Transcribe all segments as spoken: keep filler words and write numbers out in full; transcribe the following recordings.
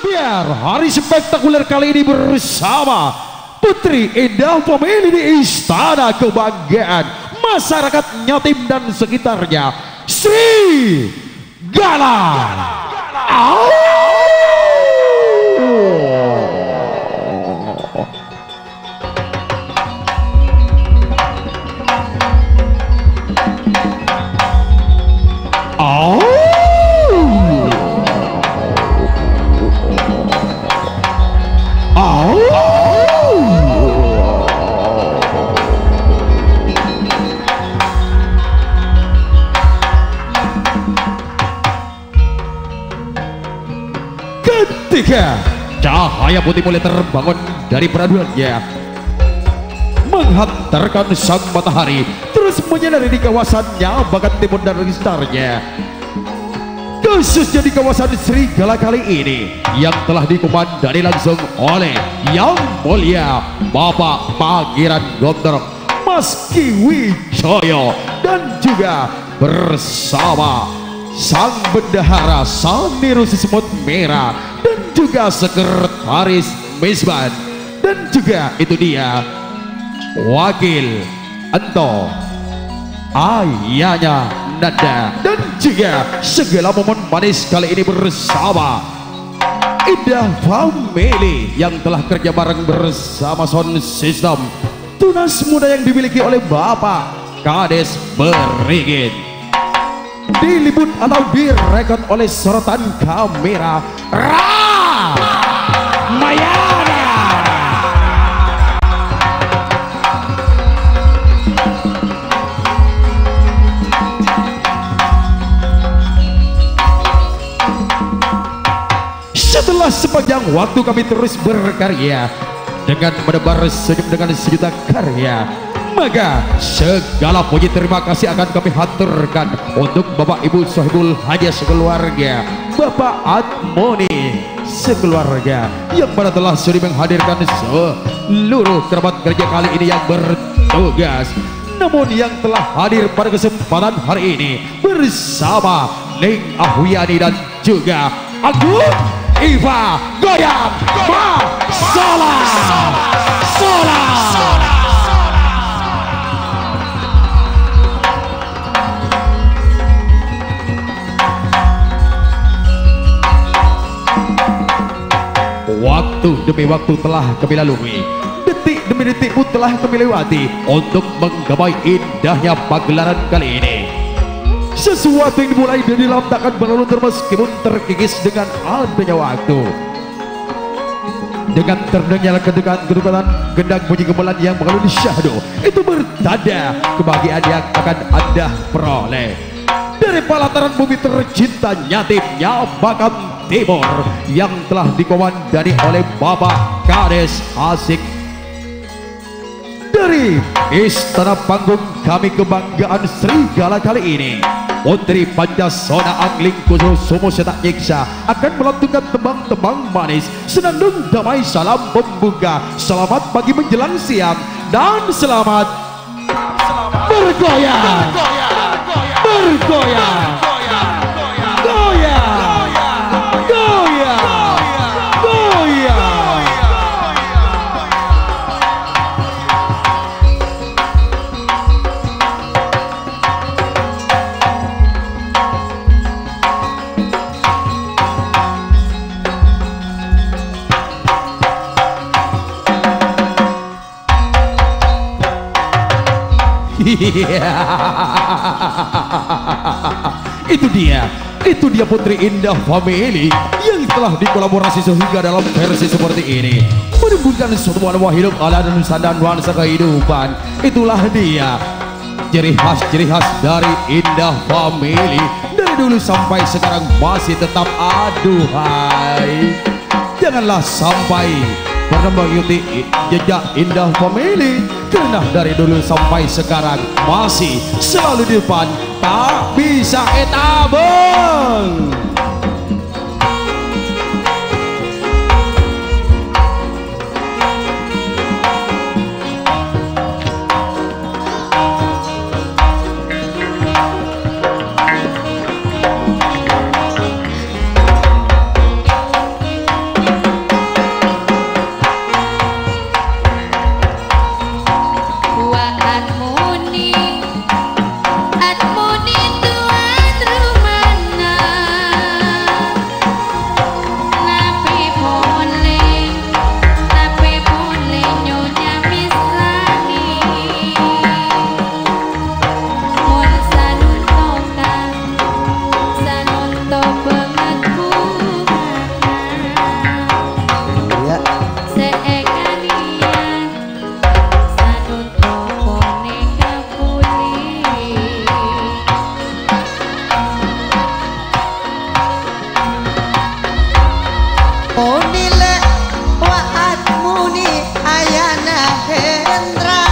Biar hari spektakuler kali ini bersama Putri Indah Family di Istana Kebanggaan Masyarakat Jatim dan sekitarnya, Sri Gala. Au! Au! Au! Ketika cahaya putih mulai terbangun dari peraduannya, menghantarkan sang matahari terus menyinari di kawasannya, bahkan timur dan sekitarnya, khususnya di kawasan Serigala kali ini yang telah dikomandani langsung oleh Yang Mulia Bapak Pangeran Guntur Mas Kiwijaya, dan juga bersama Sang Bendahara Sani Rusi Semut Merah dan juga Sekretaris Misban, dan juga itu dia wakil ento ayahnya Nanda, dan juga segala momen manis kali ini bersama Indah Family yang telah kerja bareng bersama sound system Tunas Muda yang dimiliki oleh Bapak Kades Berigin. Diliput atau direkod oleh sorotan kamera Ramayana. Setelah sepanjang waktu kami terus berkarya dengan menebar senyum dengan sejuta karya, maka segala puji terima kasih akan kami haturkan untuk Bapak Ibu Sohibul Hajah sekeluarga, Bapak Atmoni sekeluarga, yang mana telah sudi menghadirkan seluruh kerabat kerja kali ini yang bertugas, namun yang telah hadir pada kesempatan hari ini bersama Ning Ahwiani dan juga Agung Iva Goyang Masalah. Salah. Waktu demi waktu telah kami lalui, detik demi detik pun telah kami lewati untuk menggapai indahnya pagelaran kali ini. Sesuatu yang dimulai dari lantakan berlalu terus meskipun terkikis dengan adanya waktu. Dengan terdengarnya kedukan-kedukan gendang bunyi gamelan yang mengalun syahdu, itu bertanda kebahagiaan yang akan Anda peroleh. Dari pelataran bumi tercinta Jatim, Makam Timur, yang telah dikomandani oleh Bapak Kades Asik. Dari istana panggung kami kebanggaan Serigala kali ini, Putri Pancasona Angling Kusumo Seta Nyiksa akan melantunkan tembang-tembang manis, senandung damai salam pembuka, selamat pagi menjelang siang, dan selamat bergoyang, bergoyang, goyang, goyang, goyang. Itu dia, itu dia Putri Indah Family yang telah dikolaborasi sehingga dalam versi seperti ini menimbulkan suatu nuansa hidup ala dan nuansa kehidupan. Itulah dia ciri khas, ciri khas dari Indah Family. Dari dulu sampai sekarang masih tetap aduhai. Janganlah sampai pernah mengikuti i-, jejak Indah Family, karena dari dulu sampai sekarang masih selalu di depan, tak bisa etabang. Muni lè', wa'at muni ayana Hendra.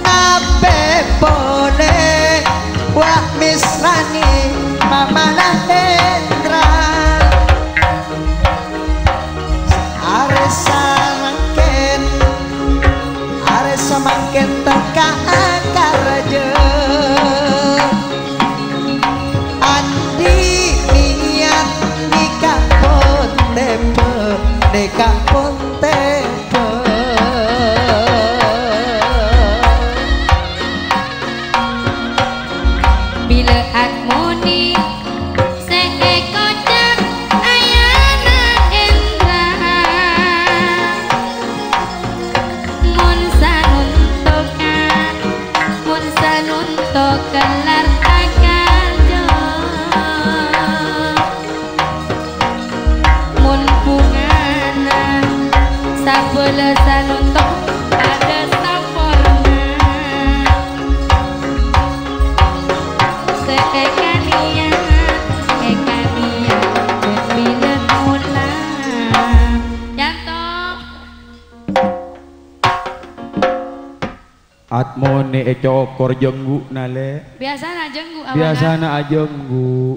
Napè polè, wa' mèsra'è mamana Hendra. Arè samangkèn, arè samangkèn tèka akarjâ. Andi' niyat nèka pon tèbâ, nèka pon tèbâ. Bilâ atmoni sè èkoca' ayana Endra. Mon sanontoka, mon sanonto kellar takanjo. Mon bungana sabâlâ sanonto ada samporna. Sè èkaniyat, èkaniyat, bilâ mula. Yanto. Atmoni ècokor jenggu'na, Lè'. Biyasana jenggu', abâ, Kak? Biyasana ajenggu'.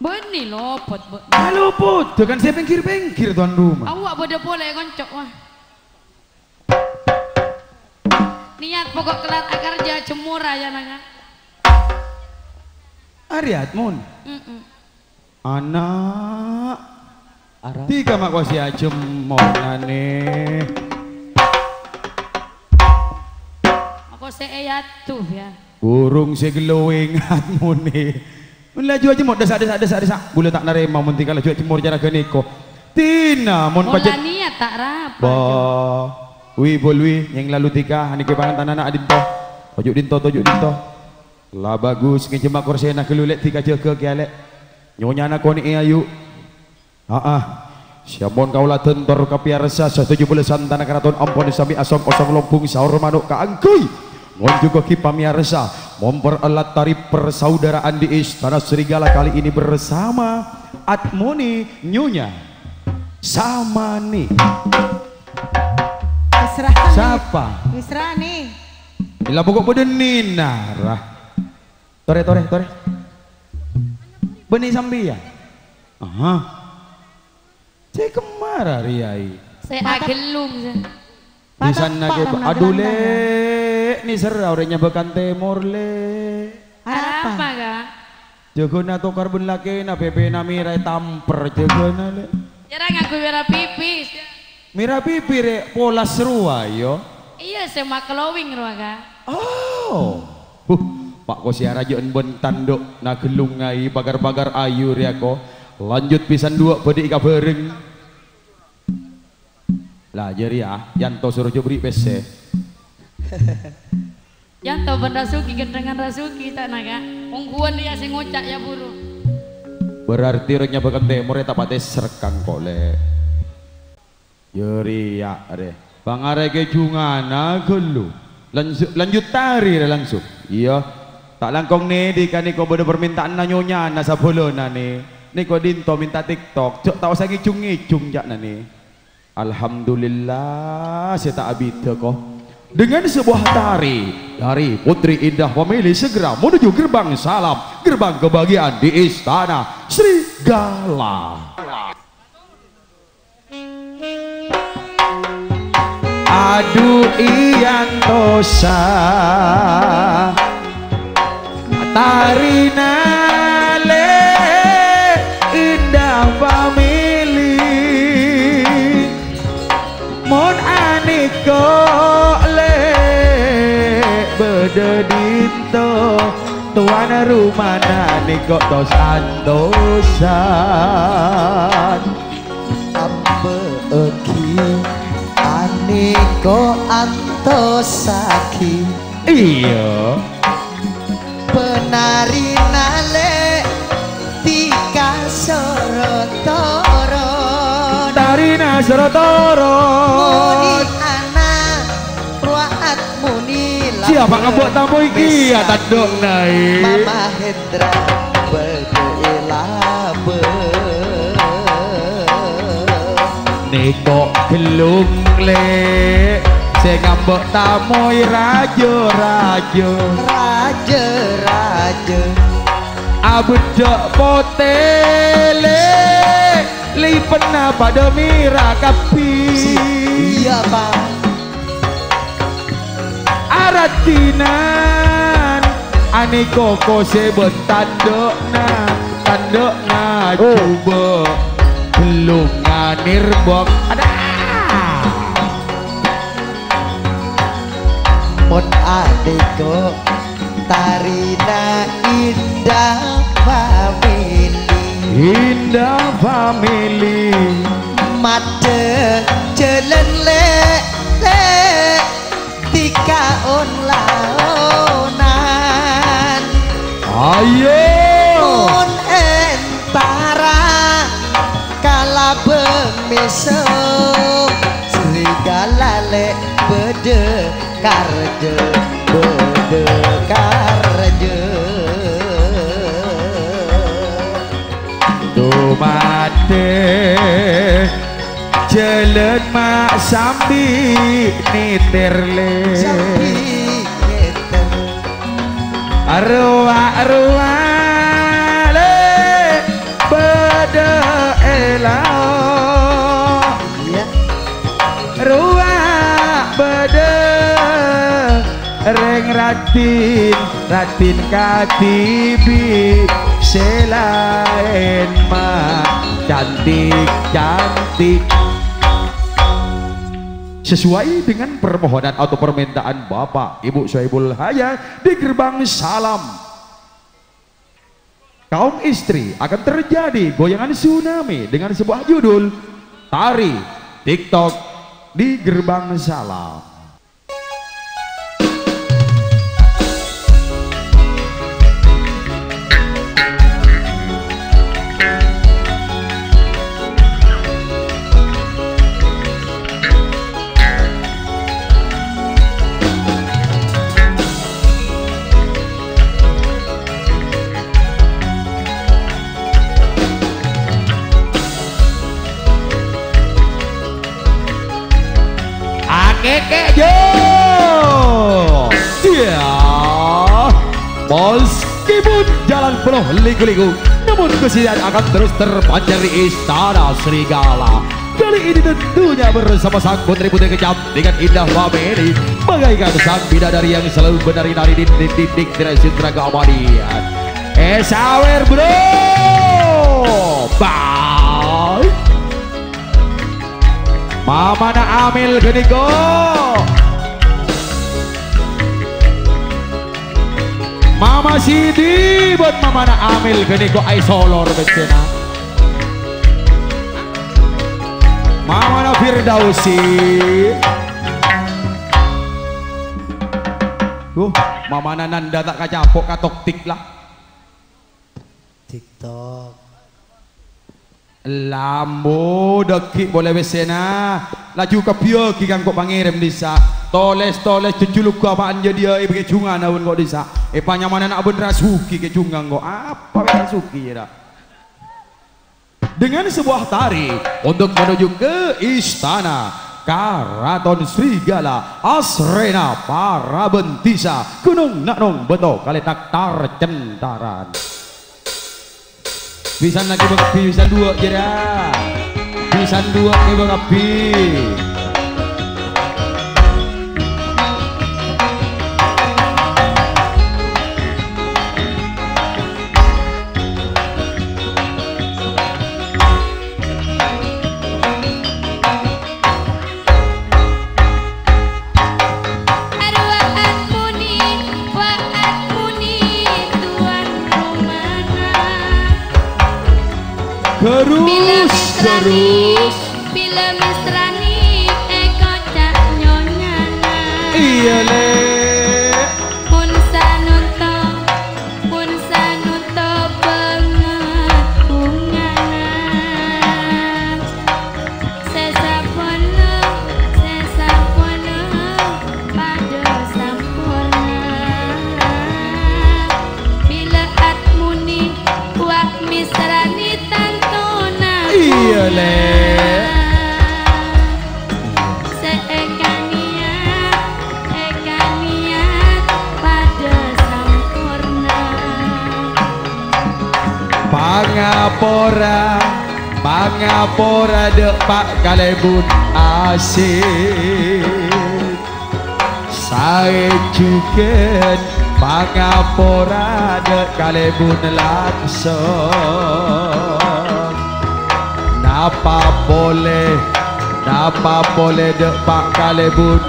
Bânnè lopot, bâ-, Ah, lopot, kan sè pèngghir-pèngghir, tuan rumah. Awwa' bâdâ polè, konco', wah. Niyat pokok kellar akarjâ jemmora, ya, Nanga. Arèya, Atmon. Mm-mm. Ana'. Ara. Dhika ma' kosè ajemmor, Nani. Kosè èyatu, ya. Burung sè glowing, Atmoni. Mon laju ajemmor, dhissa', dhissa', dhissa', dhissa'. Bulâ ta' narèma mon dhika laju ajemmor cara ghânèka. Dina, mon Mon pajhât la niyat ta' rapa, Bah. Wi, Bol, wi, nyèng lalu dhika, anèka pangantan ana' dinto. Toju' dinto, toju' dinto. La bagus, ngènjhâma korsèna ghâllu, Lè', dhika jâgâ kèya, Lè'. Nyonyana konè'è, ayu. Aa. Sè ampon kaulâ dântoro ka pèyarsa, sadhâjâ bulâ santana karaton ampon samè asong-osong lombung saor mano' kaangghuy ngonjhughâghi pamèyarsa, mempererat tari persaudaraan di Istana Serigala kali ini bersama Atmoni Nyonya Samani. Wis ra, Ni. Sapa? Wis ra, Ni. Ella pokok bâdâ Nina, ra. Torè, torè, torè. Bânnè sampèyan? Aha. Sè kemma ra rèya, i? Sè Patep. Agellung, sè. Patep, Bisanna Pak, kè, Ramlan Adu, Gelandang, Lè', nèserra orèng nyabâ kan tèmor, Lè'. Arapa? Arapa, Kak? Jâgâna tokar bân lakèna, pèpèna mèra ètamper jâgâna, Lè'. Yâ, ra ngangghuy mèra pipis, yâ. Mèra pipi rè' polas rowa, yâ. Iyâ, sè maklowing rowa, Kak. Oh. Huh, ma' kosè arajâ'ân bân tandhuk nagellung ngai pagar-pagar ayu rèya, ko. Lanjut pisan duwâ' bâdhi kabhâreng. La, jârèya, Yanto soro jâ' bherri' pèssè. Yanto bân Rasuki, gendhengan Rasuki, ta' naka. Ongghuwân rèya sè ngoca', yâ, buru. Berarti orèng nyabâ kan tèmor rè ta' patè serkang, ko, Lè'. Jârèya, rè. Pangarèkè jungana ghâllu. Lansu-, lanjut tari, rè, langsung. Iyâ. Ta' langkong nè, dhika nèko bâdâ parmènta'anna nyonyana sabhâlâna, nè. Nèko dinto mènta TikTok. Jhâ' ta' osa ngèjung-ngèjung, ca'na, nè. Alhamdulillah, sè ta' abidhâ, ko. Dengan sebuah tari dari Putri Indah Family segera menuju gerbang salam, gerbang kebahagiaan di Istana Serigala. Adu iyantosa. Tarina Lè' Indah Family. Mon anèko Lè' bâdâ dinto, tuan rumana nèko tos-antosan. Ambâ'âghi, anèko antosaghi. Iyâ. Penarina Lè' dhika soro toron. Tarina soro toron. Muni ana', wa'at muni. Siapa lampung ngambu' tamu iki? Wis ya, tanduk, Nai. Mama Hendra, bel-, Engko' ghellung, Lè', sè ngambek tamoy rajâ-rajâ. Rajâ-rajâ. Abeddhâ' potè, Lè', lipenna padâ mèra kabbhi. Iyâ, Pa'. Arattinan anèko kosè bân tandhâ'na, tandhâ'na Oh. jhubâ', ghellungnga nèrbâng. Adâ! Mon anèko tarina Indah Family. Indah Family. Maddhâ jhâlân, Lè', Lè'. Dhika on-laonan. Ayo. Mon entara kalabâng mèso, serigala, Lè', bâdâ karjâ, bâdâ karjâ. Dumatè jhâlân ma' sambi nèter, Lè'. Sambi nèter. Rowa-rowa, Lè', bâdâ è lao'. Iyâ. Rowa bâdâ rèng raddhin, raddhin kadhibi' sè laèn ma' cantik-cantik. Sesuai dengan permohonan atau permintaan Bapak Ibu Sohibul Haya di Gerbang Salam. Kaum istri, akan terjadi goyangan tsunami dengan sebuah judul Tari TikTok di Gerbang Salam. Akèkè, yo! Sia! Meskipun jalan penuh liku-liku, namun kesedihan akan terus terpancar di Istana Serigala. Kali ini tentunya bersama sang putri-putri kecantikan Indah Family, bagaikan sang bidadari yang selalu menari-nari di dinding-dinding Trans Indra Keabadian. Eh, sawer, bro! Bye! Mamana Amel ghânèka. Mama Siti bân mamana Amel ghânèka aisolor bâccèna. Mamana Firdausi. Duh, mamana Nanda ta' kacapo' ka toktik la. TikTok. Lambu dhâggi' polè pèssèna, laju kabbhiyâghi ka engko' pangèrèm dissa'. Tolès-tolès jhujhulugghâ apa'an jâdiyâ èpakè jhungana bân engko' dissa'. Èpanyamana na' bân Rasugi kè jhunga engko'. Apa bhâi Rasugi, ra? Dengan sebuah tari untuk menuju ke istana Karaton Serigala, asrèna para bendisa, ghunong na'nong bâto kalètak tar-centaran. Bhisan lagi bang-, bhisan duwâ', jârèya. Bhisan duwâ' kèbâ kabbhi. Arwa'an muni, wa'an muni, tuan romana. Garus, garus. Bilâ mèsrani èkoca' nyonyana. Iyâ, Lè'. Pon sanonto, pon sanonto bângèt bhungana. Sè sapolo, sè sapolo padâ samporna. Bilâ at muni, wa' mèsrani tantona. Iyâ, Lè'. Pangapora, pangapora dâ' Pa' Kalèbun Asit. Saè jhughân pangapora dâ' Kalèbun Langsong. Napa polè, napa polè dâ' Pa' Kalèbun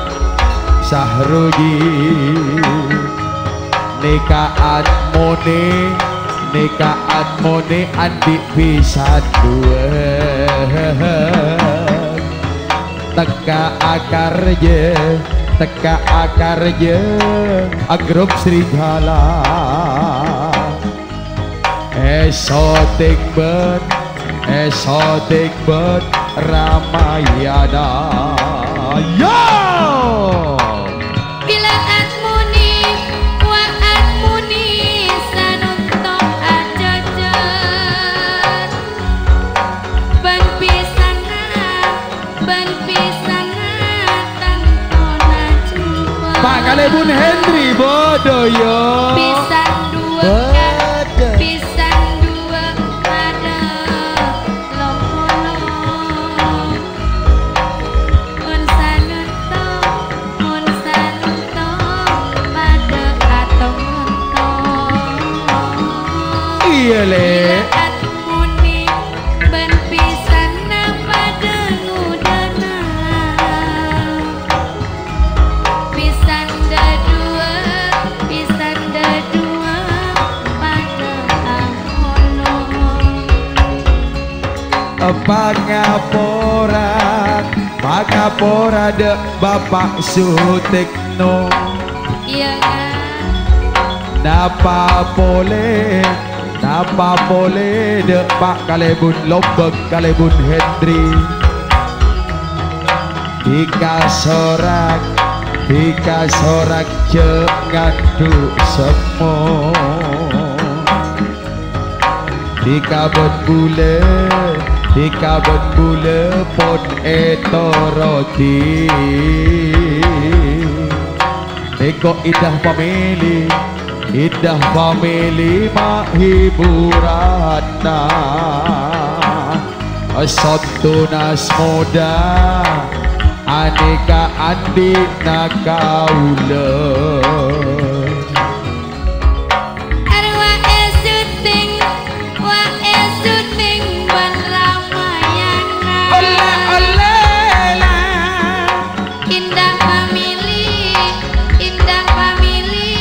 Sahruji. Nèka atmonè, nèka atmonè andi' bhisan duwâ'. Tekka akarjâ, tekka akarjâ, a grup Serigala. Èsoting bân, èsoting bân Ramayana. Yo! Bilâ atmonè, wa' atmonè, sanonto ajhâjhâr. Bân pisanna, bân pisanna, tantona jhubâ'. Pa' Kalèbun Hendri bâdâ, yo. Pisan duwâ', bâdâ. Pisan duwâ' padâ lo-polo. Mon sanonto, mon sanonto, padâ atong-ontong. Iyâ, Lè'. Bilâ atmonè bân pisanna padâ ngodâna. Pisan dâduwâ', pisan dâduwâ', padâ aholo. Pangapora, pangapora dâ' Bapa' Sutikno. Iyâ, Kang. Napa polè, napa polè dâ' Pa' Kalèbun Lombâng Kalèbun Hendri. Dhika sorak, dhika sorak jhâ' ngandhu' semmo. Dhika bân bulâ, dhika bân bulâ pon ètorodi. Èngko' Indah Family, Indah Family ma' hiburanna. Sottunas moda, anèka andi'na kaulâ. Arwah è syuting, wa' è syuting bân Ramayana. Ollè, ollè, la. Indah Family, Indah Family,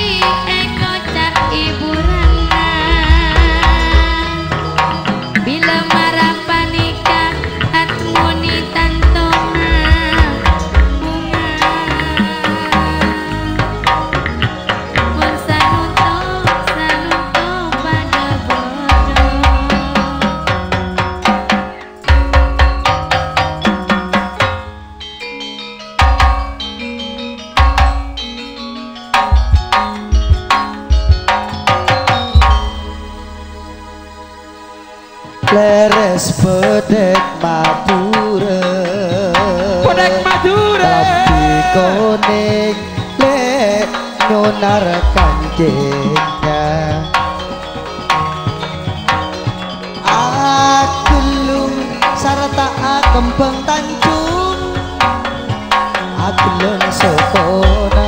èkoca' hiburanna. Bilâ mara panèka atmonè tantona bhunga. Mon sanonto, sanonto padâ bâdâ. Lerres bâdâk Madhurâ. Bâdâk Madhurâ. Lambi konèng lè' nyonar kancèngnga. Aghellung sarta akembhâng tanjung, aghellung sokona.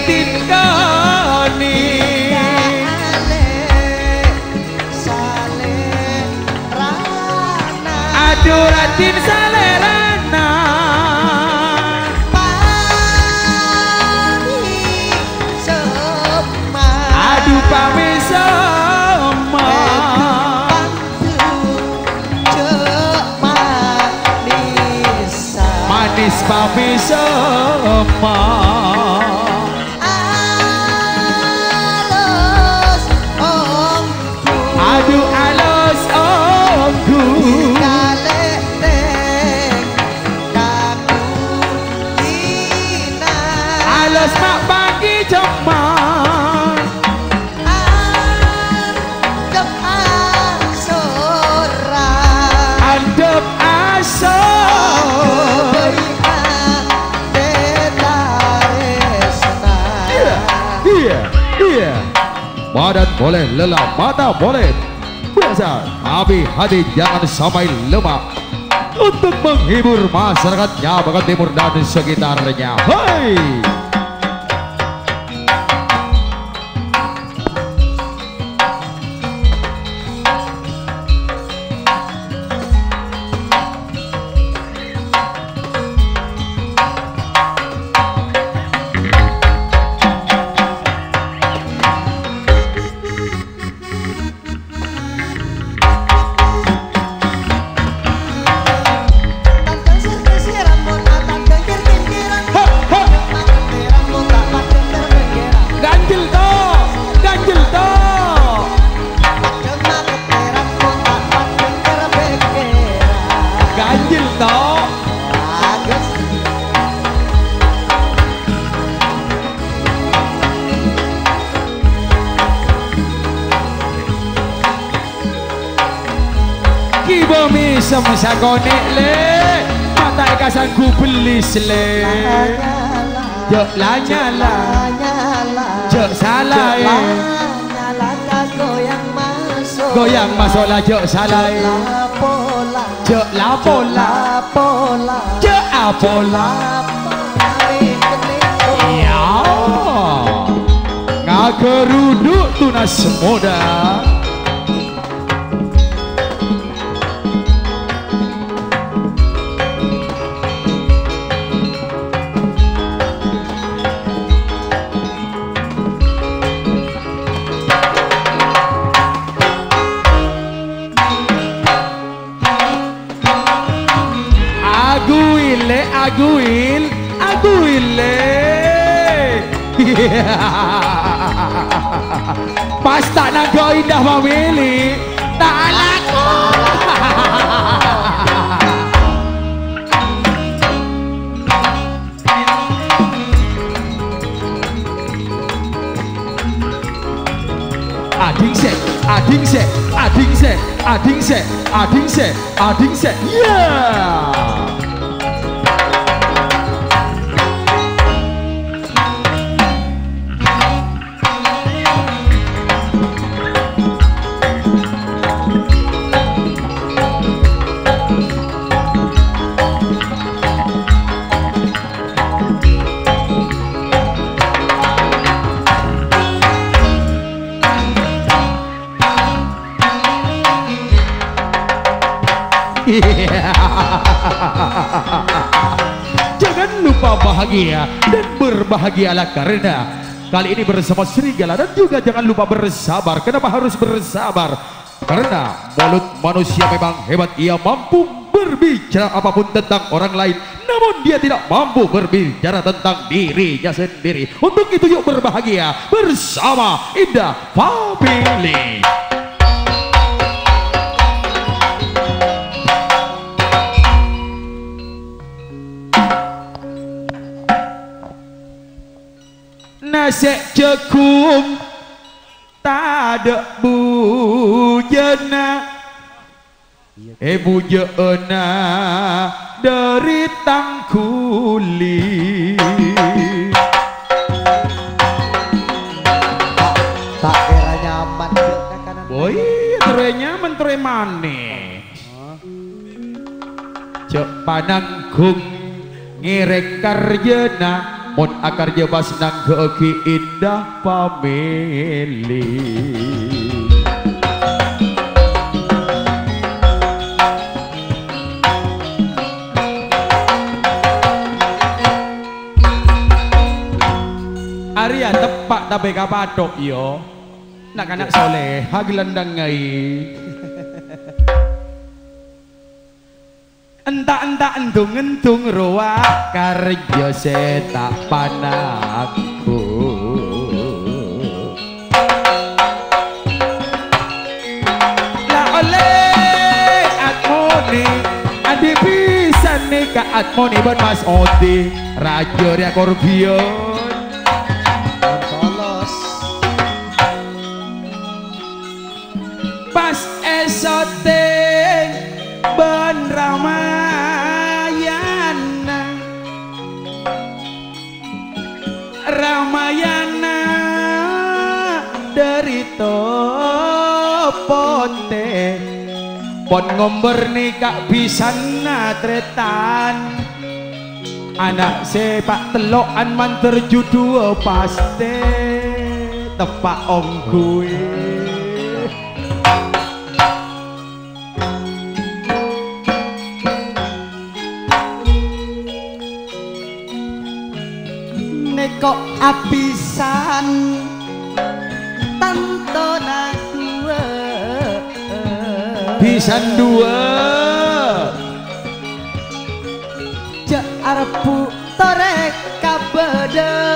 Tin kani. Salèrana. Adu raddhin salèrana. Pami sema. Adu pami sema. Adu pami sema. Manis pami sema. Alus onggu. Adu alus onggu. Kalètè kakulina. Alus ma' pagi cemma. Andhep asora. Andhep asora. Aghâbây atè tarèsna. Iyâ, iyâ, iyâ. Badan boleh lelah, mata boleh basah, tapi hati jangan sampai lemah. Untuk menghibur masyarakatnya, Bakat Timur dan sekitarnya. Hai! Ganjel to, ganjel to. Ganjel to. Kibâ mèsem sakonè', Lè'. Mata èkasanggu bellis, Lè'. Jhâ' la nyala. Jhâ' sala, è. Goyang maso' la jhâ' sala, è. Jhâ' la pola. Jhâ' apola. Iyâ. Ngaghârudu' tunas moda. Aguil, Lè', aguil, aguil, Lè'. Pas ta' nangghâ' Indah Family, ta' alako. Adhing sè', adhing sè', adhing sè', adhing sè', adhing sè', adhing sè', iyâ! Jangan lupa bahagia dan berbahagialah karena kali ini bersama Serigala, dan juga jangan lupa bersabar. Kenapa harus bersabar? Karena mulut manusia memang hebat, ia mampu berbicara apapun tentang orang lain, namun dia tidak mampu berbicara tentang dirinya sendiri. Untuk itu, yuk berbahagia bersama Indah Family. Nasè' jhâghung tadâ' bujâna. È bujâna dâri tang ghuli. Ta' kèra nyaman, Cok, kakanan. Woi, terro nyaman, terro manis. Jhâ' panangghung ngèrèng karjâna. Mon akarjâ pas nangghâ'âghi indah pamèlè. Arèya teppa' tapè kapathok, yâ. Na'-kana' soleha ghelândhângnga, è. Enta'-enta' endung-endung rowa karjâ sè ta' pananggu. La ollè atmonè, andi' bhisan nèka atmonè bân Mas Odi, rajâ rèya korbiyân. Polos. Pas èsotèng bân Ramayana, Ramayana dhâri Topotè. Pon ngombâr nèka bhisanna tarètan. Ana' sè pa' tello'an mandhâr jhudhuwâ pastè teppa' ongghuy. Nèko' abhisan tantona duwâ'. Bhisan duwâ'. Jhâ' arebbhu torè kabâdâ'ân.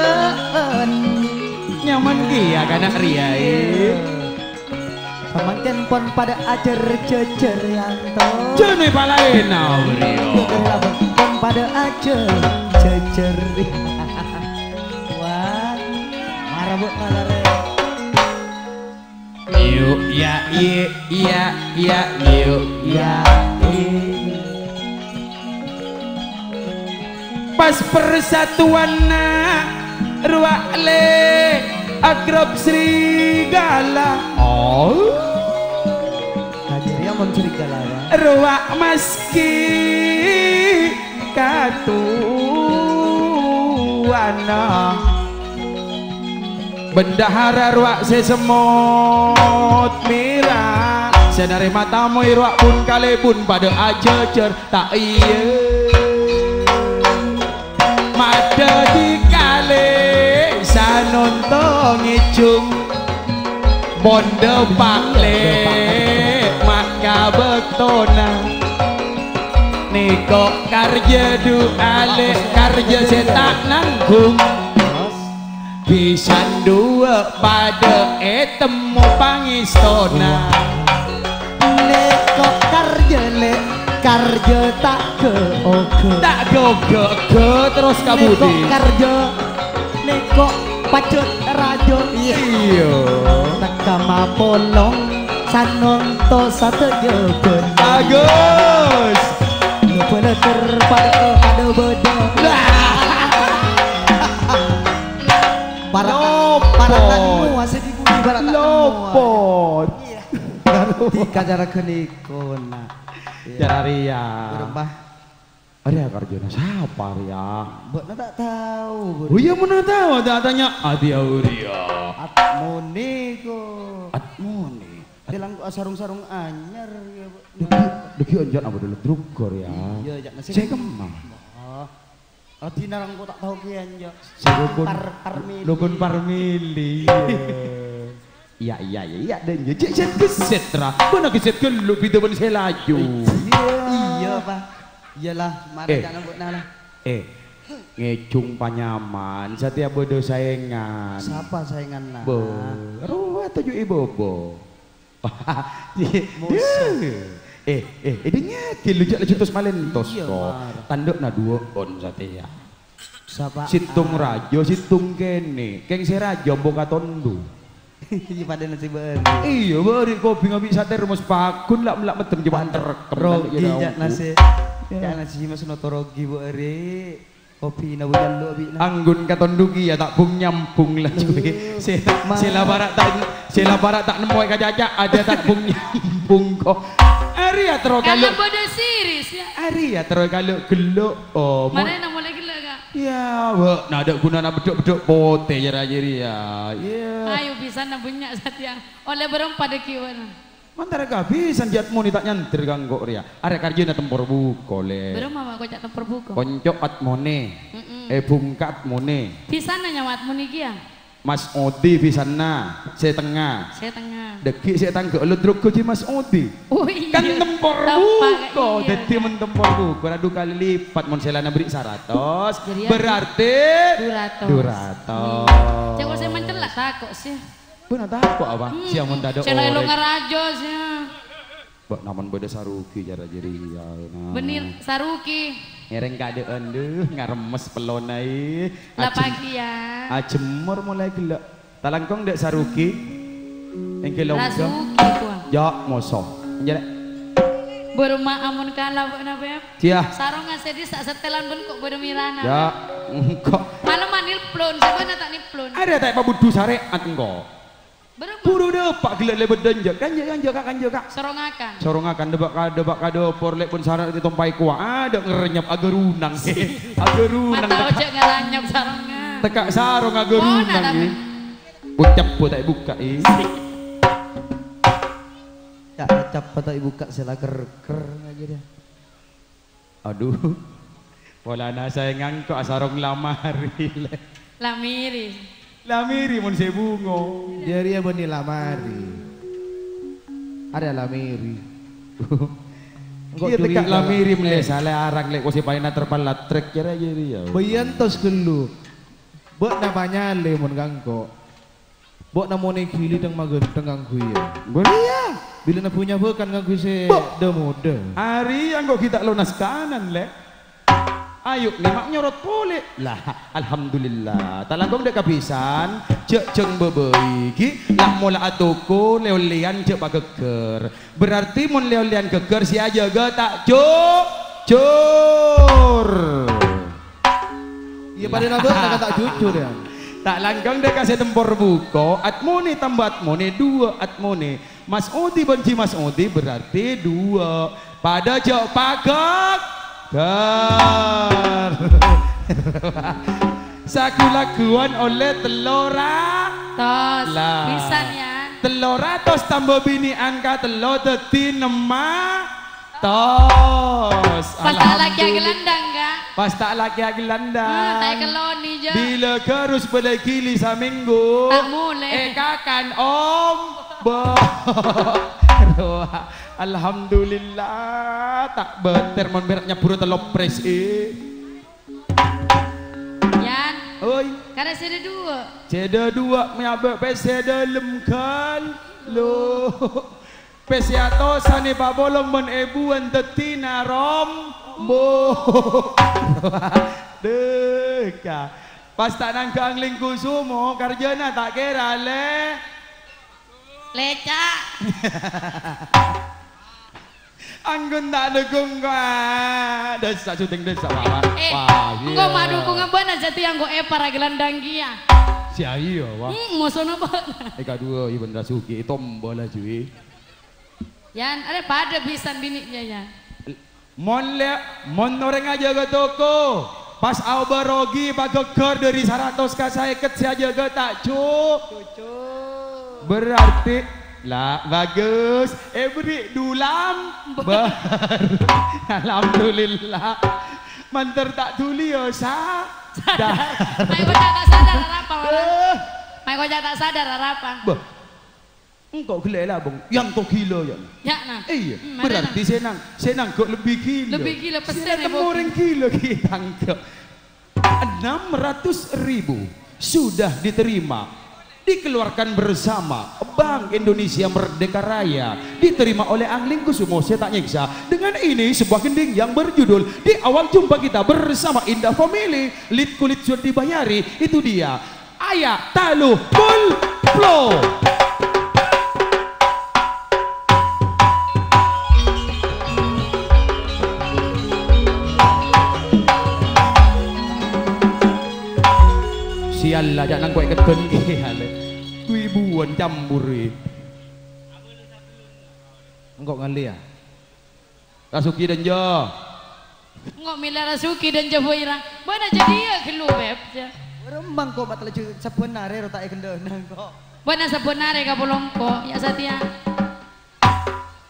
Nyaman kèya kana' rèya, è. Samangkèn pon padâ ajhâr-jhâjhâr, yanto. Jhâ' nè palaèna, Brio. Pon padâ ajhâr-jhâjhâr. Wah, mara, Bu, mara, rè. Yuk, ya, iya, iya, iya, yuk, ya, iya. Pas persatuanna rowa lè agrok serigala. Oh. Tadi rèya mon serigala, ya. Rowa maskè katowana. Bendahara rowa sè semmot mèra, sè narèma tamoy rowa bun-kalèbun padâ ajhâjhâr. Ta' iyâ. Madâdhi kalè sanonto ngèjhung. Bondhâ palè ma' ka bâktona. Nèko' karjâ duwâ' lè karjâ sè ta' nangghung. Bhisan duwâ' padâ ètemmo pangèstona. Nèko' karjâ lè', karjâ ta' ghâ-oghâ. Ta' ghâ-oghâ, terros ka budi? Nèko' karjâ, nèko' pajhât rajâ. Iyâ. Iyâ. Tekka mapolong, sanonto sadhâjâ bân. Bagus. Lo balater padâ, padâ bâdâ. Para-, Lopot. Para tamu, asè di budi para tamu. Lopot. Iyâ. Di acara ghânèko, na'. Iyâ. Cara rèya. Berembah. Arèya karjâna sapa rèya? Mbokna ta' tao, Bu. Oh iyâ, mon ta' tao, ta' tanya. Adi Auria. Atmoni ko. Atmoni. Tèlang ko sarung-sarung anyar, ya, Bu. Dâggi', dâggi' anjâ' apa dulu drugor, ya? Iyâ, ca'na sè. Sè kemma. Oh. Adina rang ko ta' tao kèyan, ya. Sè rukun, par-, parmili. Rukun parmili, iyâ. Iyâ, iyâ, iyâ, iyâ, dâ' iyâ. Cè', cè' gheset, ra. Bâna gheset ghellu', bidâ bân sè laju. Iyâ. Iyâ, Pa'. Iyâlah, mara Eh. ca'na bâ'na, lah. Eh, ngèjhung panyaman, satèya bâdâ saèngan. Sapa saènganna? Bâ, rowa toju' è bâbâ. Musuh. Eh, eh, èdingngaghi lu, jhâ' laju tos malèntos, Iyâ, ko. Mar. Tandhâ'na duwâ'on satèya. Sapa? Sèttong rajâ, sèttong kènè'. Kèng sè rajâ ampo katondu. Iyâ, padâna sè bâri'. Iyâ, bâri' kopi ngopi satèrmos paghun la'-, la' meddem jâ' Mantep. Terrekem. Rogi, jâ' nasè. Iyâ. Jâ' nasè Mas Noto rogi, bâri'. Kopina bâjâ lo' abi'na. Anggun katondu kèya ta' bung-nyambung la, cuy. Aduh. Sè, Mar. Sè la para' ta', sè la para' ta' nemmo è kacaca, adâ' ta' bung-nyambung, ko. Arèya terro Karena kalo'. Bâdâ siris, ya. Arèya terro kalo' ghellu', oh, mon. Mana yang mulai gila, Kak? Iyâ, bâ', na' adâ' ghunana beddhâ'-beddhâ' potè jârèya, jârèya. Iyâ. Ayo, bisanna bânnya' satèya. Ollè bârâmpa dâgghi' bâ'na. Mantara kabhisan jhât monè ta' nyandher ka engko' rèya. Arè karjâna tempor buko, Lè'. Bârâmma ma' koca' tempor buko? Konco' at monè. Mm-mm. È bungka' at monè. Bisanna nyawa at monè kèya. Mas Odi bisanna, sè tengnga. Sè tengnga. Dâgghi' sè tangghâ' lo droga jhi Mas Odi. Oh, iyâ. Kan tempor buko, iyâ, dâddhi kan? Mon tempor buko, ra du kalè lipat, mon sè la nabri' saratos, jârèya berarti du ratos. Du ratos. Iyâ. Cè' kok sè mencella' tako' sih. Bâ'na tako' apa? Hmm. Sè ampon tadâ' orèng. Sè la èlo ngaraja sih. Bâ', namon bâdâ Saruki jârèya, jârèya, nah. Bânnè Saruki. Ngèrèng kaadâ'ân, dhu, ngaremmes pellona, è. La Ajem-, paghi, yâ. Ajemmor molaè ghellâ'. Talangkong dâ' Saruki. Èngghi longga. Rasuki, Puang. Yâ, moso. Èngghi, Lè'. Bârâmma amon kala bâ'na, Beb. Iyâ. Sarongnga sè dissa' settèlan bân ko' bâdâ mèrana, Yâ, Beb. Engko'. Malemma nèplon, sè bâ'na ta' nèplon. Arèya ta' èpabudhu sarè'at engko'. Bârâmma? Buru dâpa' ghellâ' lèbât dânjâ'. Kanjâ', kanjâ', Kak, kanjâ', Kak. Sorongakan. Sorongakan, dâpa' ka, dâpa' ka dâpor, Lè', bân sarong ètompaè kowa. Adâ' ngernyep agarunang. Agarunang. Mata oca' ngernyep sarongnga. Teka' sarong agarunang, Mona, tapi. È. Ucap ta' èbukka', è. Ya, ucap ta' èbukka', sè la ker-ker aja dia. Adhu. Polana saè ngangko' asarong lamari, Lè'. Lamiri. Lamiri mon sè bungo. Jârèya bânnè lamari. Arèya lamiri. Engko' iyâ, teka' curiga, lamiri, Lè'. Mèlè salè arang, Lè', kosè paèna terpal latrek, jârèya, jârèya. Bâ'na entos ghâllu. Bâ'na panyalè mon ngangko'. Bâ'na monè ghili tang maghânteng ngangghuy, yâ. Ghuli, yâ. Bilâ na-bhunyabbhâ kan ngangghuy sè Bo. Dâ-modâ. Arèya engko' ghi' ta' lonas kanan, Lè'. Ayo, nèma' nyorot polè. Lah, alhamdulillah. Talangkong dâ' kabhisan, jhâ' jâng bâbâi ghi', la' mola'a toko, lè-ollèyan jhâ' pagheghâr. Berarti mon lè-ollèyan gheghâr sè ajâgâ ta' jujur. Iyâ, padâna bâ'na kan ta' jujur, yâ. Ta' langkong dâ' ka sè tempor buko, at monè tamba at monè, duwâ' at monè. Mas Odi bân Ji Mas Odi berarti duwâ'. Padâ jhâ' pagheghâr. Sagu-laguwân ollè tello ra-, Tos. Lah. Bisan, yâ. Tello ratos tamba binè'an ka tello dâddhi nemma tos. Pas ta' lakèya Alhamdulillah. Gelandang, Kak. Pas ta' lakèya gelandang. Ah, ta' èkelloni, jâ. Bilâ ghârus bâlâi ghili samènggu. Ta' molè. Èkakan ombo. Rowa. Alhamdulillah, ta' bâter mon bârâ' nyabbhurâ tello pres, è. Yan. Oi. Karè sèdhâ duwâ'. Sèdhâ duwâ' mè' abâ' pè sè dâlem ghâllu. Pè sè atosan èpapolong bân èbuwân dâddhina rombo. Deka. Pas ta' nangghâ' Anglingkusumo, karjâna ta' kèra, Lè'. Lèca'. Anggun ta' dukung, Kak. Dessa syuting dessa, Pak. Eh, Wah, engko' ma' iya. Dukungan bâ'na jâ' tèyang kok èpara gelandang kèya. Sia iya, Wak. Hmm, mosona bâ'na. Eh, kaduwâ, Iwan Rasuki, tombo laju, eh. Yan, arè padâ bisan binè'na, Yan. Mon lè-, mon orèng ajâgâ toko, pas aobâ rogi pagheghâr dâri saratos ka saèket sè ajâgâ ta' ju-, Jujur. Berarti, la, bagus. Èberri' dulam. Ber-, alhamdulillah. Mandhâr ta' dhuli, ya, sa-, sadar. Maè koca' ta' sadar, arapa, Walan? Eh. Maè koca' ta' sadar, arapa? Bâh. Engko' ghellâ' labong, yang to gila, ya. Ya, nah. Iyâ, hmm, berarti sè nang-, sè nangghuâ lebbi gila. Lebbi gila, sè pesen, temmo orèng gila ghi' tangghâ. Enam ratus ribu sudah diterima, dikeluarkan bersama Bank Indonesia Merdeka Raya, diterima oleh Anglingkusumo sè ta' nyèksa. Dengan ini, sebuah gending yang berjudul Di Awal Jumpa Kita Bersama Indah Family, lead kulit sudah dibayari, itu dia. Aya' talu pol plo. Sial la, jhâ' nang kowe keddhun kèya, Le. Wibuwân campurè. Engko' ngalèya. Rasuki Danja. Ngo' mèla Rasuki dan Jabaira. Bâ'na jâdiyâ ghâllu, Beb, jâ. Remmang ko' matella jâ sabbhân arè ro ta' èkendhâna ko'. Bâ'na sabbhân arè kapolong ko', ya' satèya.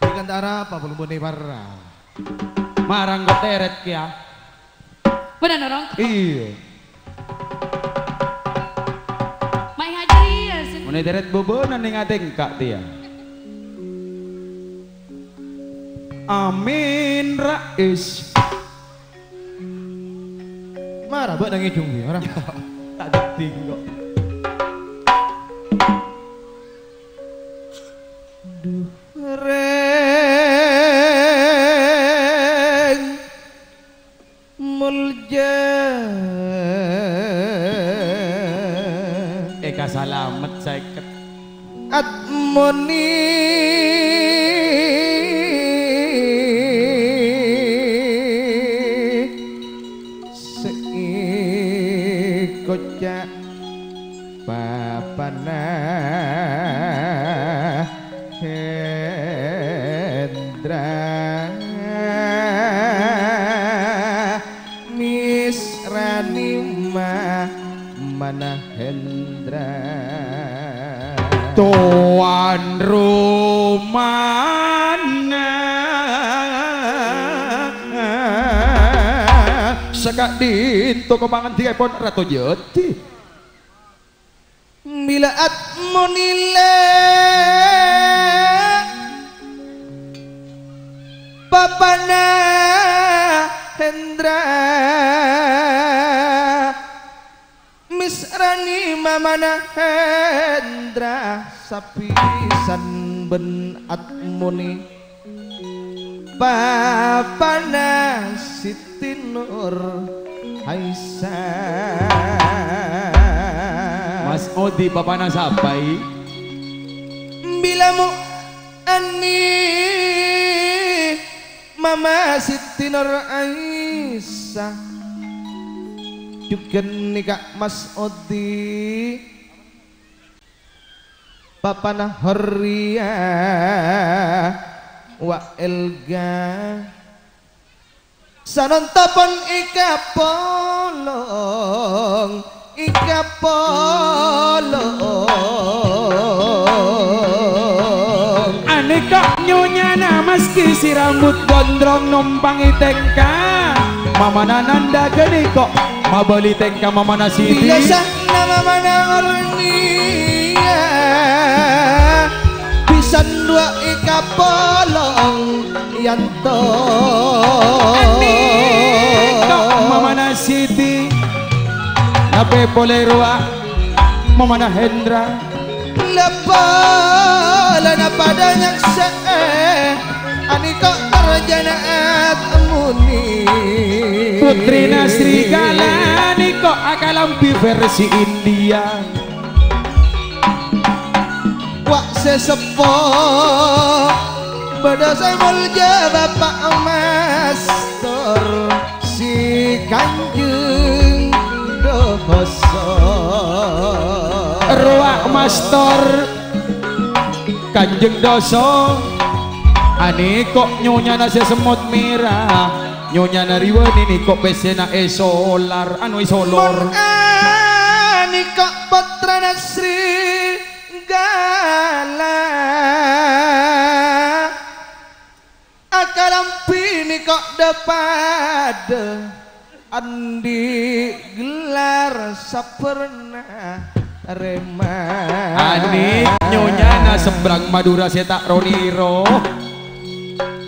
Bukan tak apa, belum bone para. Marang ko' teret kèya. Bâ'na norong ko'. Iyâ. Mai hajri ya, sih. Mone teret bobona neng atengka' tèya. Amin, Rais. Mara bâ'na ngèdhung, wi, ora? Ta' dheddhing, kok. Duh, rèng. Molja. Èkasalamet sèket. Atmoni sè èkoca' bapana Hendra. Misrani mamana Hendra. Towan romana saka'dinto ko' pangandikaèpon Rato Jati. Bilâ atmoni lè' bapana Hendra, misrani mamana Hendra, sabisân bân atmoni bapana Siti Nur Aisyah. Mas Odi, bapana sapa, i? Bilâ mo' ani mama Siti Nur Aisyah. Jhughân nèka Mas Odi. Bapana Horriyah wa Elga. Sanonta pon èkapolong, èkapolong. Anèka nyonyana maskè sè rambut gondrong nompangè tèngka. Mamana nandhâ ghânèka mabâli tèngka mamana Siti. Bilâ sa- Nama mana ornia bisan dua ika polong yanto. Anèka mamana Siti, napè polè rowa mamana Hendra. Leppalana padâ nyaksè'è. Anèka karajana atmoni. Putrina Srigala nèka akalambhi versi India. Wa' sè seppo, bâdâ sè molja Bapa' Mastor, si Kanjeng Doso. Rowa Mastor. Kanjeng Doso, anèka nyonyana sè semmot mèra, nyonyana Riwani nèka pèssèna èsolar, anu èsolor. Mon anèka pottrana Srigala. Akalambhi nèka dhâ-padâ, andi' gelar sabbhârna rèma. Anèka nyonyana sebrang Madhurâ sè ta' ro-nèro.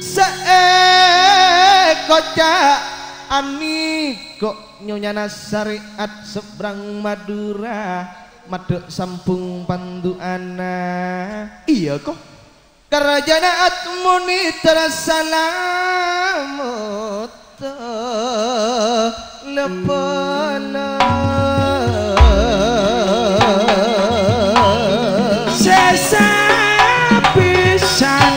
Sè èkoca' anèka nyonyana sarè'at sebrang Madhurâ, maddhâ' sambhung pandu'âna. Iyâ, ko'. Karajana atmoni terra salamet leppala. Sè sapisan,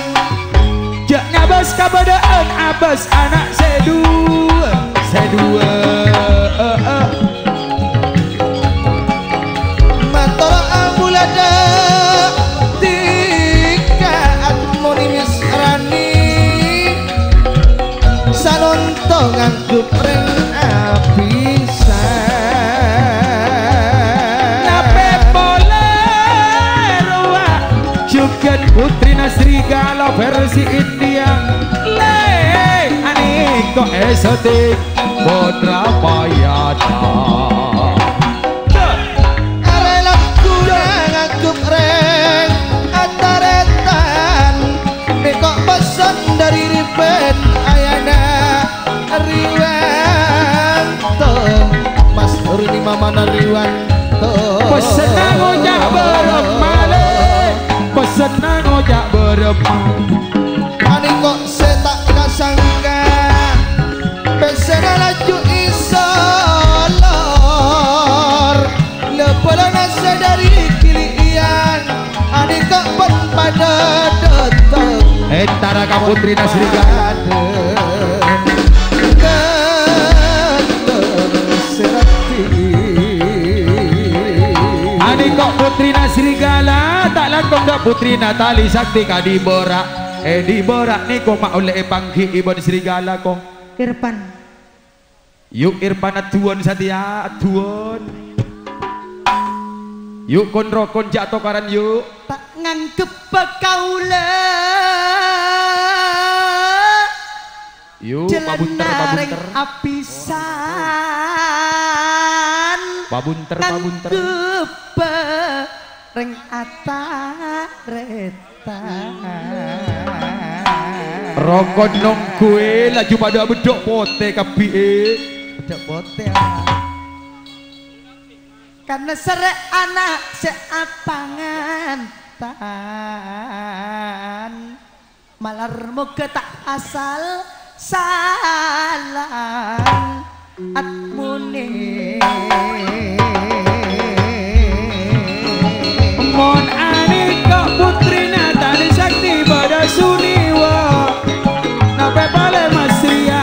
jhâ' ngabâs kabâdâ'ân, abâs ana' sè duwâ', sè duwâ'. Mator abulâ dhâ' dhika atmoni mesrani. Sanonto nganggu Dâddhi pottra payana. Arè lagguna ngangghup rèng atarètan, mèko' pessen dâri Riben Ayana Riwanto. Mas Rudi mamana Riwanto. Pessenna ngoca' bârâmma, lè. Pessenna ngoca' bârâmma. Panèko sè ta' kasangka, pèssèna laju èsolor. Lè-bâlâna sè dâri Gili' Iyang, anèko pon padâ dâteng. Entara ka Putrina Serigala. Dâteng sè raddhi. Anèko Putrina Serigala, ta' langkong dâ' Putrina Tali Sakti ka Dibora. È Dibora nèko ma' ollè èpangghi'i bân Serigala, ko. Irfan. Yu', Irfan, adduwân satèya, adduwân. Yu', kon-rokon jhâ' tokaran, yu'. Ta' ngangghebbhâ kaulâ. Yu', pabhunter, jhâlânna rèng pabhunter. Abhisan. Pabhunter, pabhunter. Ngangghebbhâ rèng atarètan. Rokon nongghuwè laju padâ beddhâ' potè kabbhi, è. Beddhâ' potè, ah. Karna serrè ana' sè apangantan. Malar moghâ ta' asal-salan. Atmone. Mon anèko' putrina Tali Sakti padâ suniwa, napè polè Mas Riya,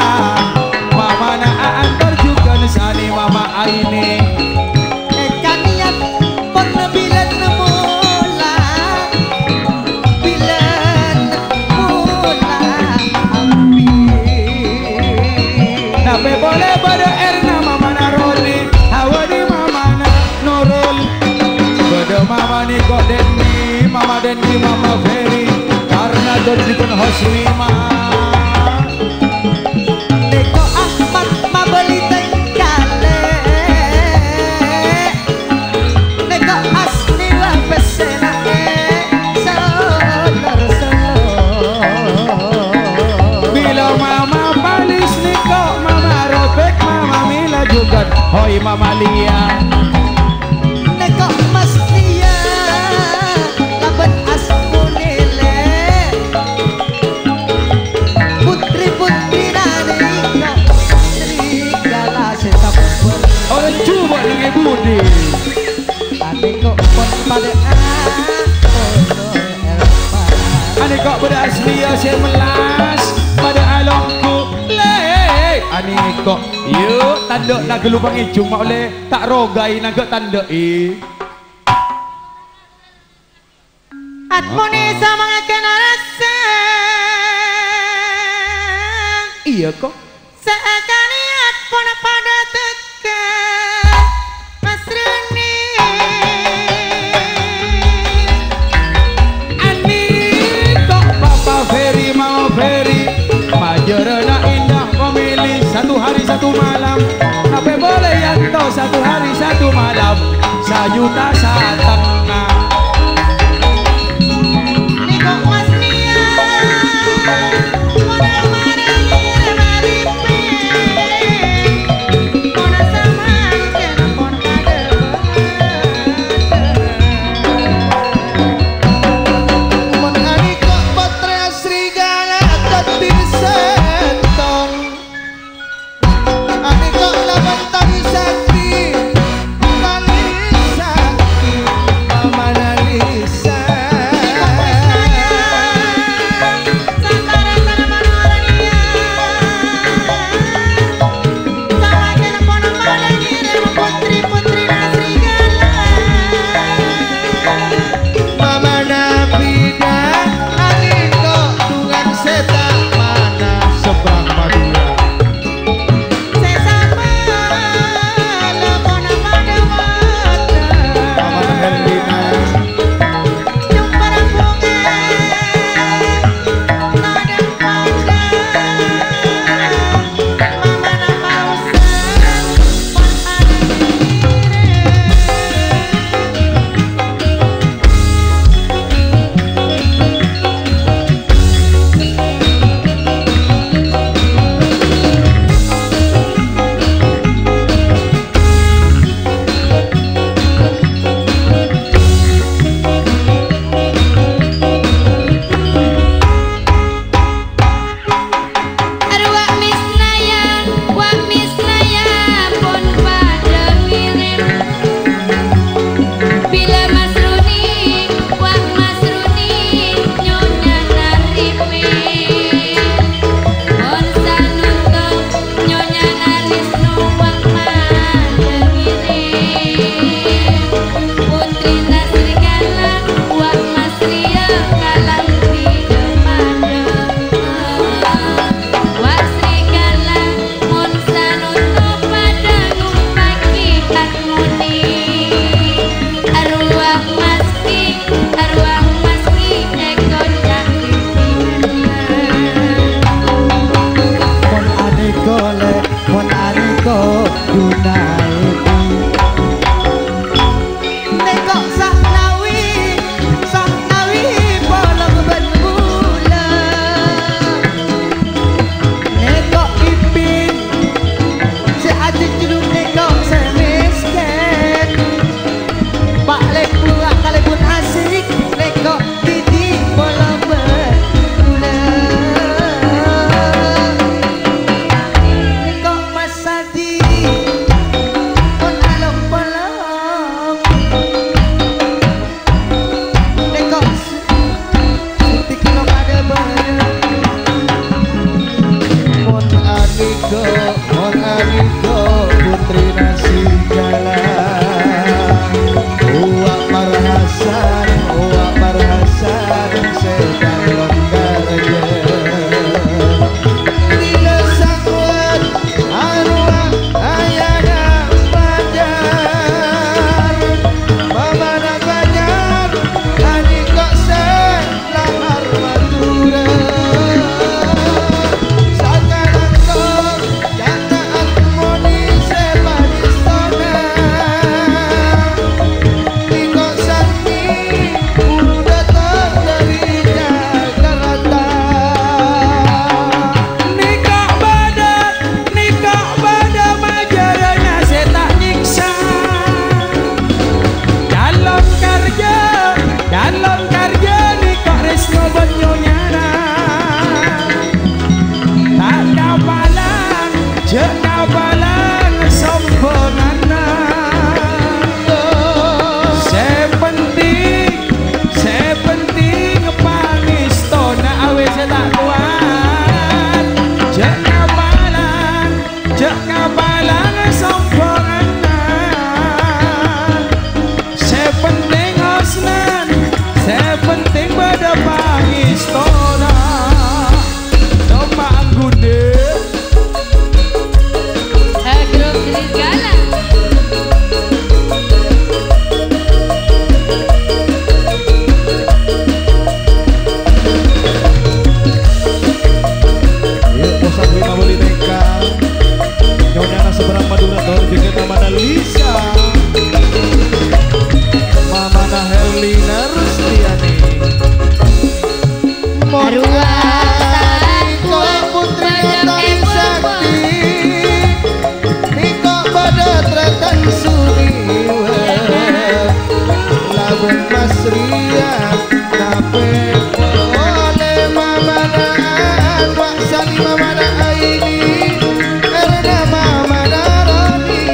mamana Aantar jhughân sanè mama Aini. Èkaniyat pon bilân mola, bilân mola abit. Napè polè padâ Erna mamana Roni, Hawani mamana Nurul. Padâ mama nèko' Dendi, mama Dendi, mama Ferry, karna dâddhi pon Hosnima. Nèko' Ahmad mabâli tengkale. Nèko' Asni wa pèssèna è soter solo. Bilâ mama Palis nèko' mama Robek, mama Mila jhughân, hoi mama Lia. Nèko' Mas Lia, labân Asmuni lè. Putri-putrina nèko' serigala sè sabbhân. Orèng jhubâ' neng è budi. Anèko' pon padâ a-, anèko' padâ Asliya sè mellas, padâ alongku. Lè, anèko'. Yu, tandhâ' naghâlu pangèjung ma' ollè ta' rogai naghâ' tandhâ'i. Atmone samangakena rasa. Iyâ, ko'. Saakane atmona padha teka, Mas Reni. Anèko' Papa Ferry, Mama Ferry, majârâna Indah memilih satu hari satu malam. Napè polè Yanto satu hari satu malam, sajuta satengnga. Nèko' Mas Nia, pon marèngi maripè, pon samangkèn pon padâ. Mon anèko' Patra Serigala dâddhi sèttong. Anèko' laban Tali Sakti, Tali Sakti, Wa' parhasan sè kalonggar jâ. Lila sangwat arowa ayana Banjar. Mamana Banjar, anèka sè lahar Madhurâ. Sakalangkong Ca'na Atmoni sè panèstona, Niko Sani, buru dâteng dâri Jakarta. Niko bâdâ, niko bâdâ majârâna sè ta' nyèksa. Calon karjâ, calon karjâ niko Resno bân nyonyana. Ta' kapalang, jhâ' kapalang sombonganna. Sè penting, sè penting pangèstona awè sè ta' kowat. Jhâ' kapalang, jhâ' kapalang sombonganna. Sè penting husnan, sè penting bâdâ pangèstona. Coma angghuddhâ. Grup Serigala. Yuk, posa Wina Wali Tengka. Nyonyana seberang Madura, Dor, juga namana Lisa. Mamana Herlina Rustiani. Mon Arwah Tari Sangku Putri Tari Sakti. Niko bâdâ Tretan Suriwa. Labân Mas Rian. Tapè polè mamana Anwar, Sani mamana Aini, Erna mamana Roni.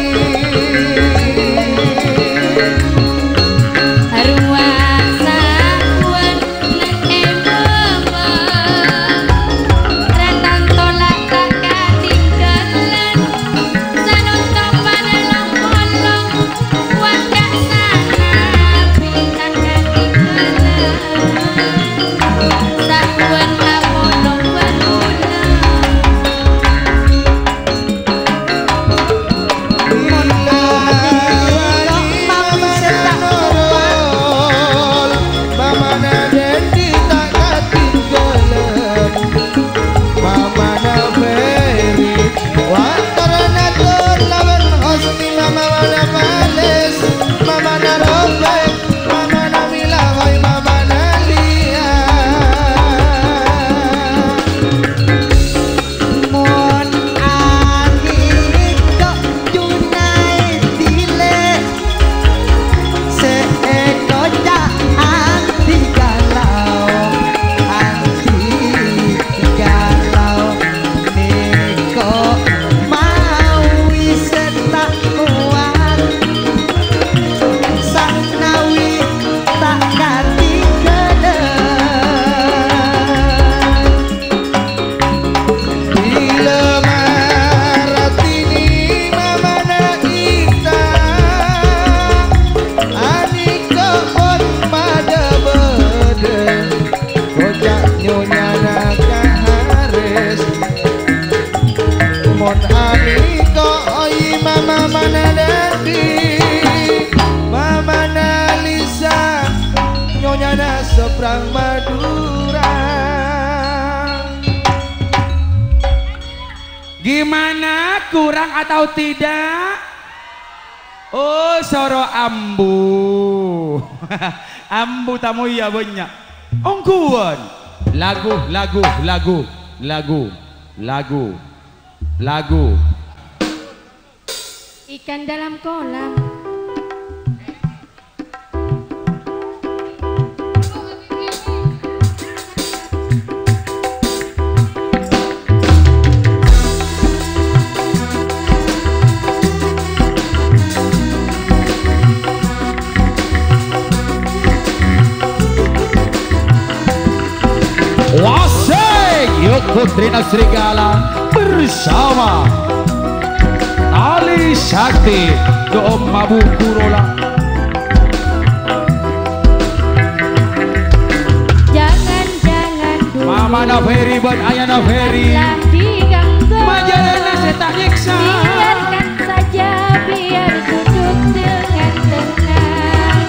Arwah sabuwân neng è bâbâ, Tretan Tola' ta' katinggalan, sanonto' padâ long-polong. Mamana Ferry, Watarana Tur lawan Hosni, Mamana Males, Mamana Robek, Mamana Mila, wai Mamana Lia. Mon ani tok Junaidi lè', sè èkoca' andi' galau, andi' galau. Nèko mawi sè ta' kowat, sanawi ta' katinggalan. Bilâ maratènè mamana Ita, anèko pon padâ bâdâ. Koca' nyonyana ka Haris. Mon anèko oi mama mana Dendi, mamana Lisa, nyonyana seberang Madura. Gimana, kurang atau tidak? Oh, soro ambu. Ambu tamoy iyâ bânnya'. Ongghuwân. Lagu, lagu, lagu, lagu, lagu, lagu. Ikan dalam kolam. Wasik, yuk Putrina Serigala bersama Tali Sakti, Dom Mabu Kurola. Mana Ferry bân Ayana Ferry. Majalana sè ta' nyèksa. Biarkan saja, biar duduk dengan tenang.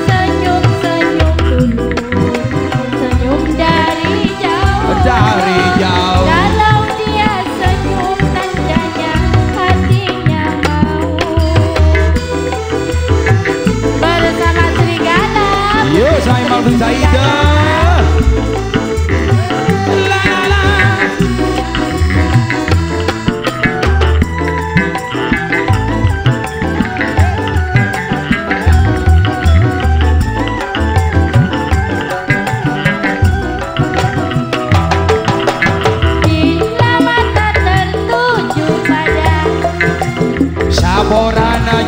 Senyum-senyum dulu. Senyum dari jauh. Dari jauh. Kalau dia senyum, tandanya hatinya mau. Bersama Serigala. Yo, saya Malvin Saida. La, la, la. Bila mata tertuju pada Saporana.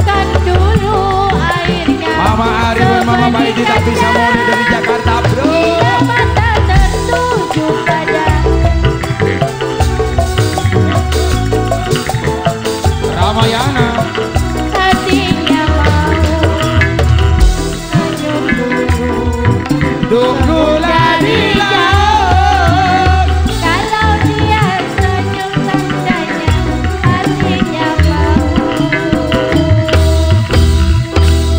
Kan dulu airnya Mama Ari bân Mama Baidi tak bisa molè dâri Jakarta, bro. Bila mata tertuju pada Ramayana. Hatinya mau. Tunggu lagi, Laut. Kalau dia senyum tandanya hatinya mau.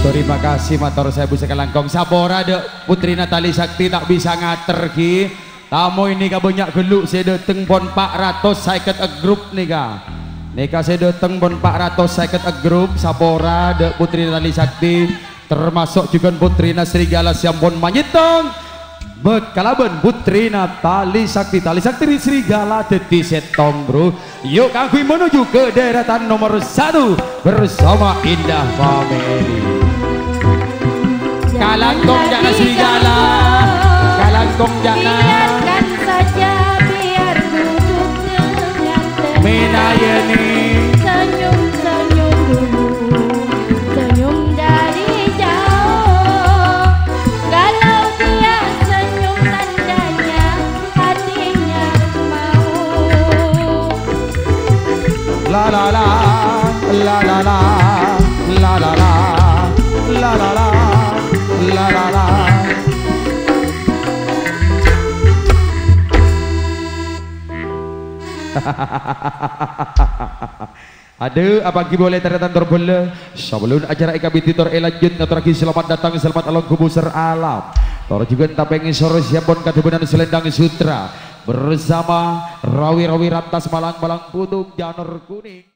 Terima kasih, mator saèbu sakalangkong. Sapora, Dek. Putri Natali Sakti ta' bisa ngater, ghi. Tamoy nèka bânnya' ghâllu sè dâteng pon pa' ratos sèket grup nèka. Nèka sè dâteng pon pa' ratos sèket grup, sapora dâ' Putri Natali Sakti, termasok jhughân Putrina Serigala sè ampon manyèttong. Bâ-, kalabân Putrina Tali Sakti, Tali Sakti ri Serigala dhâddhi sèttong, Bro. Yuk, kaangghuy menuju ke deretan nomor satu bersama Indah Family. Kalangkong ca'na serigala, kalangkong ca'na. Biarkan saja, biar duduk dengan tenang. Menayeni. Senyum-senyum dulu, senyum dari jauh. Kalau dia senyum, tandanya hatinya mau. La la la, la la la, la la la, la la la, la la la. Adâ', apa ghi' polè tarètan tor bhâlâ? Sabellunna acara èkabidhi tor èlanjut, ngatorraghi selamat datang, selamat alongghu busur alam. Tor jhughân tapèng soro sè ampon kadhâbunna Selendang Sutra bersama rawi-rawi rantas malang-malang putung janur kuning.